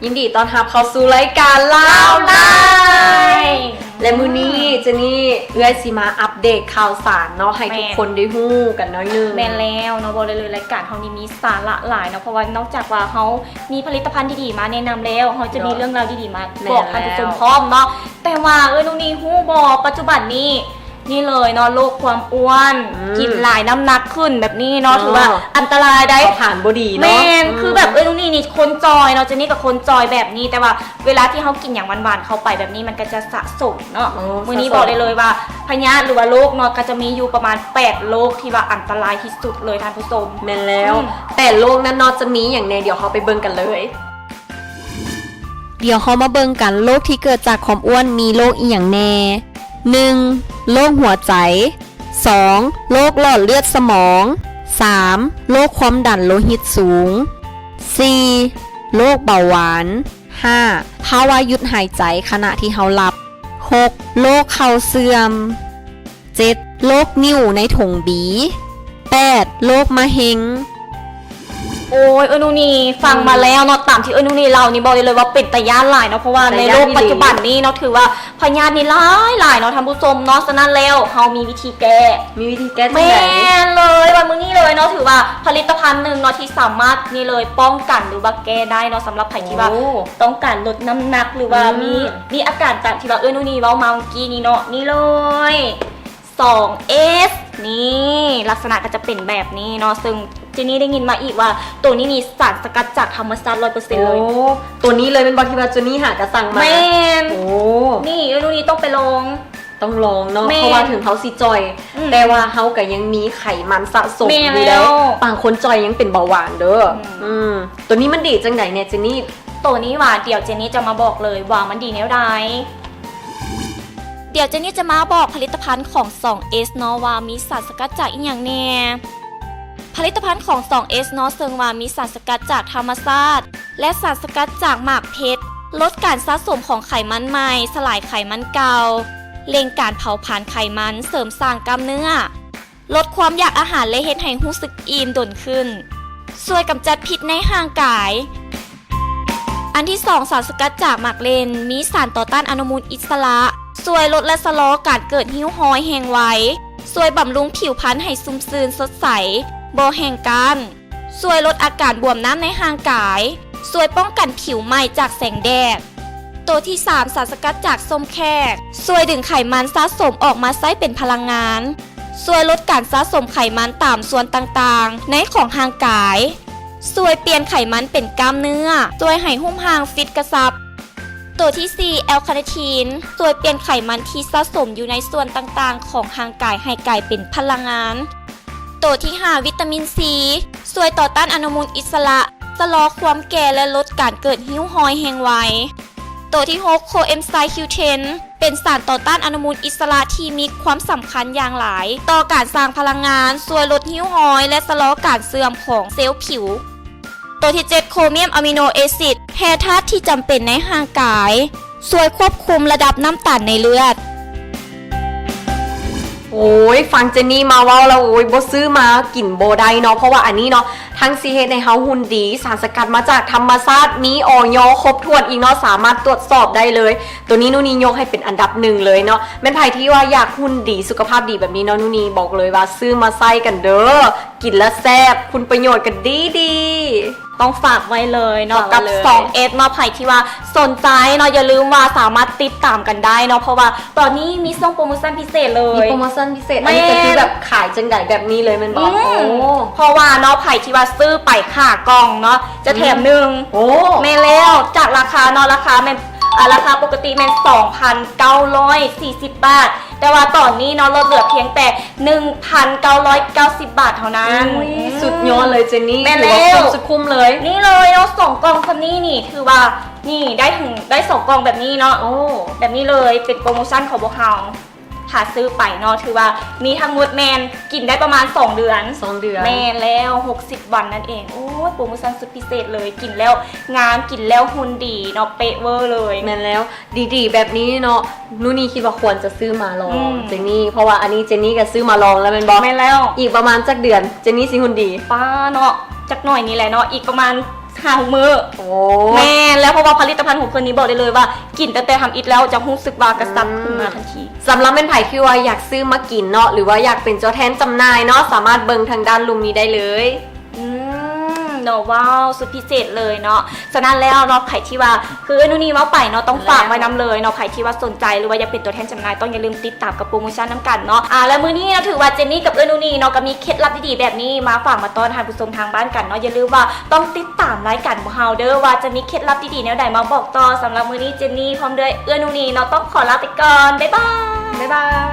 ຍິນດີຕ້ອນຮັບເຂົ້າສູ່ລາຍການລາວໄລ ແລະ ມື້ນີ້ເຈນນີ້ເອື້ອຍຊິມາອັບເດດຂ່າວສານເນາະ ໃຫ້ທຸກຄົນໄດ້ຮູ້ກັນໜ້ອຍໜຶ່ງ. ແມ່ນແລ້ວເນາະ ບອກໄດ້ເລີຍ ລາຍການເຮົານີ້ມີສາລະຫຼາຍເນາະ ເພາະວ່ານອກຈາກວ່າເຮົາມີຜະລິດຕະພັນດີໆມາແນະນຳແລ້ວ ເຮົາຈະມີເລື່ອງລາວດີໆມາບອກທ່ານຜູ້ຊົມພ້ອມເນາະ. ແຕ່ວ່າເອື້ອຍນຸ່ງນີ້ຮູ້ບໍ່ ປັດຈຸບັນນີ້ ນີ້ເລີຍເນາະ ໂລກຄວາມອ້ວນ ກິນຫຼາຍນ້ຳໜັກຂຶ້ນແບບນີ້ເນາະ ຖືວ່າອັນຕະລາຍໄດ໋ ເຜົາຜານບໍ່ດີເນາະ. ແມ່ນ ຄືແບບເອື້ອຍນຸ່ງນີ້ນີ້ຄົນຈ່ອຍເນາະ ເຈນນີ້ກໍຄົນຈ່ອຍແບບນີ້ ແຕ່ວ່າເວລາທີ່ເຮົາກິນຫຍັງຫວານໆເຂົ້າໄປແບບນີ້ ມັນກໍຈະສະສົມເນາະ. ມື້ນີ້ບອກໄດ້ເລີຍວ່າພະຍາດ ຫຼືວ່າໂລກເນາະ ກໍຈະມີຢູ່ປະມານແປດໂລກທີ່ວ່າອັນຕະລາຍທີ່ສຸດເລີຍທ່ານຜູ້ຊົມ. ແມ່ນແລ້ວ ແປດໂລກນັ້ນເນາະ ຈະມີຫຍັງແດ່ ດຽວເຮົາໄປເບິ່ງກັນເລີຍ. ດຽວເຮົາມາເບິ່ງກັນ ໂລກທີ່ເກີດຈາກຄວາມອ້ວນມີໂລກອີ່ຫຍັງແດ່? ໜຶ່ງ ໂລກຫົວໃຈ. ສອງ ໂລກຫຼອດເລືອດສະໝອງ. ສາມ ໂລກຄວາມດັນໂລຫິດສູງ. ສີ່ ໂລກເບົາຫວານ. ຫ້າ ພາວະຢຸດຫາຍໃຈຂະນະທີ່ເຮົາຫຼັບ. ຫົກ ໂລກເຂົ່າເສື່ອມ. ເຈັດ ໂລກນິ້ວໃນຖົງບີ. ແປດ ໂລກມະເຮັງ. ໂອ້ຍ ເອື້ອຍນຸ່ງນີ້ຟັງມາແລ້ວເນາະ ຕາມທີ່ເອື້ອຍນຸ່ງນີ້ເລົ່ານີ້ ບອກໄດ້ເລີຍວ່າເປັນຕາຢ້ານຫຼາຍເນາະ ເພາະວ່າໃນໂລກປັດຈຸບັນນີ້ເນາະ ຖືວ່າພະຍາດນີ້ຫຼາຍໆເນາະທ່ານຜູ້ຊົມເນາະ. ສະນັ້ນແລ້ວເຮົາມີວິທີແກ້ ມີວິທີແກ້ຈັ່ງໃດ? ແມ່ນເລີຍ ວ່າມື້ນີ້ເລີຍເນາະ ຖືວ່າຜະລິດຕະພັນໜຶ່ງເນາະ ທີ່ສາມາດນີ້ເລີຍປ້ອງກັນ ຫຼືວ່າແກ້ໄດ້ເນາະ ສຳລັບໃຜທີ່ວ່າຕ້ອງການລົດນ້ຳໜັກ ຫຼືວ່າມີ ມີອາການຕາມທີ່ວ່າເອື້ອຍນຸ່ງນີ້ເວົ້າມາເມື່ອກີ້ນີ້ເນາະ. ນີ້ເລີຍ ສອງເອສ ນີ້ ລັກສະນະກໍຈະເປັນແບບນີ້ເນາະ ເຊິ່ງເຈນນີ້ໄດ້ຍິນມາອີກວ່າ ໂຕນີ້ນີ້ສານສະກັດຈາກທຳມະຊາດຮ້ອຍເປີເຊັນເລີຍ. ໂອ້ ໂຕນີ້ເລີຍແມ່ນບໍ່ ທີ່ວ່າເຈນນີ້ຫາກະສັ່ງມາ? ແມ່ນ. ໂອ້ ນີ້ເອື້ອຍນຸ່ງນີ້ຕ້ອງໄປລອງ ຕ້ອງລອງເນາະ ເພາະວ່າເຖິງເຮົາຊິຈ່ອຍ ແຕ່ວ່າເຮົາກໍຍັງມີໄຂມັນສະສົມຢູ່ເດ້. ບາງຄົນຈ່ອຍຍັງເປັນເບົາຫວານເດີ້. ໂຕນີ້ມັນດີຈັ່ງໃດແດ່ເຈນນີ້? ໂຕນີ້ຫວາ ດຽວເຈນນີ້ຈະມາບອກເລີຍວ່າມັນດີແນວໃດ. ດຽວເຈນນີ້ຈະມາບອກຜະລິດຕະພັນຂອງສອງເອສເນາະ ວ່າມີສານສະກັດຈາກອີ່ຫຍັງແດ່. ຜະລິດຕະພັນຂອງສອງເອສເນາະ ເຊິ່ງວ່າມີສານສະກັດຈາກທຳມະຊາດ ແລະ ສານສະກັດຈາກໝາກເພັດ ລົດການສະສົມຂອງໄຂມັນໃໝ່, ສະຫຼາຍໄຂມັນເກົ່າ, ເລັ່ງການເຜົາຜານໄຂມັນ, ເສີມສ້າງກ້າມເນື້ອ, ລົດຄວາມຢາກອາຫານ ແລະ ເຮັດໃຫ້ຮູ້ສຶກອີ່ມດົນຂຶ້ນ, ຊ່ວຍກຳຈັດພິດໃນຮ່າງກາຍ. ອັນທີສອງ ສານສະກັດຈາກໝາກເລັ່ນ ມີສານຕໍ່ຕ້ານອະນຸມູນອິດສະຫຼະ ຊ່ວຍລົດ ແລະ ຊະລໍການເກີດລິ້ວຮອຍແຫ້ງໄວ, ຊ່ວຍບຳລຸງຜິວພັນໃຫ້ຊຸ່ມຊື່ນສົດໃສ, ບໍ່ແຫ້ງກ້ານ, ຊ່ວຍລົດອາການບວມນ້ຳໃນຮ່າງກາຍ, ຊ່ວຍປ້ອງກັນຜິວໄໝ້ຈາກແສງແດດ. ໂຕທີສາມ ສານສະກັດຈາກສົ້ມແຂກ ຊ່ວຍດຶງໄຂມັນສະສົມອອກມາໃຊ້ເປັນພະລັງງານ, ຊ່ວຍລົດການສະສົມໄຂມັນຕາມສ່ວນຕ່າງໆໃນຂອງຮ່າງກາຍ, ຊ່ວຍປ່ຽນໄຂມັນເປັນກ້າມເນື້ອ, ຊ່ວຍໃຫ້ຮຸ້ມຮ່າງຟິດກະຊັບ. ໂຕທີສີ່ ແອລຄາເນທີນ ຊ່ວຍປ່ຽນໄຂມັນທີ່ສະສົມຢູ່ໃນສ່ວນຕ່າງໆຂອງຮ່າງກາຍໃຫ້ກາຍເປັນພະລັງງານ. ໂຕທີຫ້າ ວິຕາມິນຊີ ຊ່ວຍຕໍ່ຕ້ານອະນຸມູນອິດສະຫຼະ, ຊະລໍຄວາມແກ່ ແລະ ລົດການເກີດລິ້ວຮອຍແຫ້ງໄວ. ໂຕທີຫົກ ໂຄເອັນໄຊລ໌ຄິວເທັນ ເປັນສານຕໍ່ຕ້ານອະນຸມູນອິດສະຫຼະທີ່ມີຄວາມສຳຄັນຢ່າງຫຼາຍຕໍ່ການສ້າງພະລັງງານ, ຊ່ວຍລົດລິ້ວຮອຍ ແລະ ຊະລໍການເສື່ອມຂອງເຊວຜິວ. ໂຕທີເຈັດ ໂຄຣມຽມອາມິໂນແອຊິດ ແຮ່ທາດທີ່ຈຳເປັນໃນຮ່າງກາຍ, ຊ່ວຍຄວບຄຸມລະດັບນ້ຳຕານໃນເລືອດ. ໂອ້ຍ ຟັງເຈນນີ້ມາເວົ້າແລ້ວ ໂອ້ຍ ບໍ່ຊື້ມາກິນບໍ່ໄດ້ເນາະ ເພາະວ່າອັນນີ້ເນາະ ທັງຊິເຮັດໃຫ້ເຮົາຫຸ່ນດີ, ສານສະກັດມາຈາກທຳມະຊາດ, ມີ ອອຍ ຄົບຖ້ວນອີກເນາະ, ສາມາດຕວດສອບໄດ້ເລີຍ. ໂຕນີ້ນູ່ນີຍົກໃຫ້ເປັນອັນດັບໜຶ່ງເລີຍເນາະ. ແມ່ນໃຜທີ່ວ່າຢາກຫຸ່ນດີ ສຸຂະພາບດີແບບນີ້ເນາະ ນູ່ນີບອກເລີຍວ່າຊື້ມາໃຊ້ກັນເດີ້. ກິນແລ້ວແຊບ, ຄຸນປະໂຫຍດກໍດີໆ. ຕ້ອງຝາກໄວ້ເລີຍເນາະ ກັບສອງເອສເນາະ. ໃຜທີ່ວ່າສົນໃຈເນາະ ຢ່າລືມວ່າສາມາດຕິດຕາມກັນໄດ້ເນາະ ເພາະວ່າຕອນນີ້ມີຊ່ວງໂປຣໂມຊັນພິເສດເລີຍ. ມີໂປຣໂມຊັນພິເສດ ອັນນີ້ກໍຄືແບບຂາຍຈັ່ງໃດແບບນີ້ເລີຍແມ່ນບໍ່? ອືມ ໂອ້ ເພາະວ່າເນາະ ໃຜທີ່ວ່າຊື້ໄປຫ້າກ່ອງເນາະ ຈະແຖມໜຶ່ງ. ໂອ້ ແມ່ນແລ້ວ ຈາກລາຄາເນາະ ລາຄາແມ່ນ ອ່າ ລາຄາປົກກະຕິແມ່ນສອງພັນເກົ້າຮ້ອຍສີ່ສິບບາດ ແຕ່ວ່າຕອນນີ້ເນາະ ລົດເຫຼືອພຽງແຕ່ໜຶ່ງພັນເກົ້າຮ້ອຍເກົ້າສິບບາດເທົ່ານັ້ນ. ໂອ້ຍ ອືມ ສຸດຍອດເລີຍເຈນນີ້ ແມ່ນແລ້ວ ຖືວ່າຄຸ້ມສຸດຄຸ້ມເລີຍ. ນີ້ເລີຍເນາະ ສອງກ່ອງສ່ຳນີ້ນີ້ ຖືວ່າ ນີ້ໄດ້ເຖິງ ໄດ້ສອງກ່ອງແບບນີ້ເນາະ. ໂອ້ ແບບນີ້ເລີຍ ເປັນໂປຣໂມຊັນຂອງພວກເຮົາ ຖ້າຊື້ໄປເນາະ ຖືວ່າມີທັງໝົດແມ່ນກິນໄດ້ປະມານສອງເດືອນ. ສອງເດືອນ ແມ່ນແລ້ວ ຫົກສິບວັນນັ້ນເອງ. ໂອ້ຍ ໂປຣໂມຊັນສຸດພິເສດເລີຍ ກິນແລ້ວງາມ ກິນແລ້ວຫຸ່ນດີເນາະ ເປະເວີເລີຍ. ແມ່ນແລ້ວ ດີໆແບບນີ້ເນາະ ນູ່ນີຄິດວ່າຄວນຈະຊື້ມາລອງ ອືມ ເຈນນີ້ ເພາະວ່າອັນນີ້ເຈນນີ້ກໍຊື້ມາລອງແລ້ວແມ່ນບໍ່? ແມ່ນແລ້ວ ອີກປະມານຈັກເດືອນເຈນນີ້ຊິຫຸ່ນດີ? ປ້າເນາະ ຈັກໜ້ອຍນີ້ແຫຼະເນາະ ອີກປະມານ ຫ້າຫົກມື້. ໂອ້ ແມ່ນແລ້ວ ເພາະວ່າຜະລິດຕະພັນຂອງເພິ່ນນີ້ບອກໄດ້ເລີຍວ່າ ກິນຕັ້ງແຕ່ທຳອິດແລ້ວຈະຮູ້ສຶກວ່າກະຊັບຂຶ້ນມາທັນທີ. ສຳລັບແມ່ນໃຜທີ່ວ່າຢາກຊື້ມາກິນເນາະ ຫຼືວ່າຢາກເປັນຕົວແທນຈຳໜ່າຍເນາະ ສາມາດເບິ່ງທາງດ້ານລຸ່ມນີ້ໄດ້ເລີຍ. ອືມ ເນາະ ວ້າວ ສຸດພິເສດເລີຍເນາະ. ສະນັ້ນແລ້ວເນາະ ໃຜທີ່ວ່າ ຄືເອື້ອຍນຸນີເວົ້າໄປເນາະ ຕ້ອງຝາກໄວ້ນຳເລີຍເນາະ. ໃຜທີ່ວ່າສົນໃຈ ຫຼືວ່າຢາກເປັນຕົວແທນຈຳໜ່າຍ ຕ້ອງຢ່າລືມຕິດຕາມກັບໂປຣໂມຊັນນຳກັນເນາະ. ອ່າ ແລະ ມື້ນີ້ເນາະ ຖືວ່າເຈນນີ້ກັບເອື້ອຍນຸນີເນາະ ກໍມີເຄັດລັບດີໆແບບນີ້ມາຝາກມາຕ້ອນທ່ານຜູ້ຊົມທາງບ້ານກັນເນາະ. ຢ່າລືມວ່າຕ້ອງຕິດຕາມລາຍການຂອງເຮົາເດີ້ ວ່າຈະມີເຄັດລັບດີໆແນວໃດມາບອກຕໍ່. ສຳລັບມື້ນີ້ ເຈນນີ້ພ້ອມດ້ວຍເອື້ອຍນຸນີເນາະ ຕ້ອງຂໍລາໄປກ່ອນ. ບາຍບາຍ. ບາຍບາຍ.